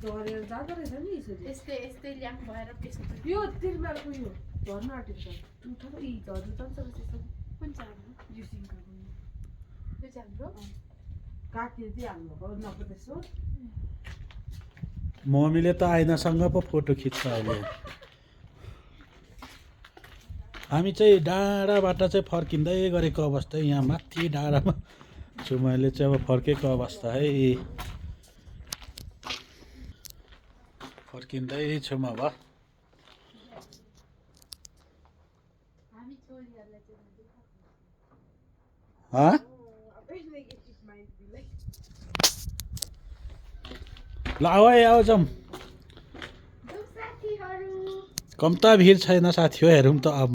झरेर जाँदो रहेछ नि यसरी यस्तै ल्याङ भएर त्यसको यो तिरमारको यो झर्न आँटेको छ उठाएको झर्नु जान्छ रहेछ यसरी कुन चाहिँ हाम्रो यो सिङ्काको यो चाहिँ हाम्रो काटेर चाहिँ हाल्नु हो नको त्यसो मम्मीले त आइनासँग पो फोटो खिच्छ अहिले हामी चाहिँ डाँडाबाट चाहिँ फर्किँदै गरेको अवस्था यहाँ माथि डाँडामा छु मैले चाहिँ अब फर्केको अवस्था है फर्किँदै छु म अब हामी छोरीहरुलाई चाहिँ ल आऊ है आऊ जाऊँ कम त भिड छैन साथी हो हेरौँ त अब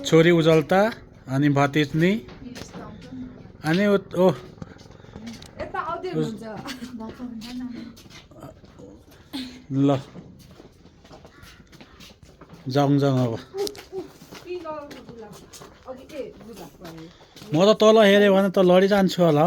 छोरी उजल्ता अनि भतिज्नी अनि ओ यता आउँदै हुन्छ ल जाउँ अब म त तल हेऱ्यो भने त लडिजान्छु होला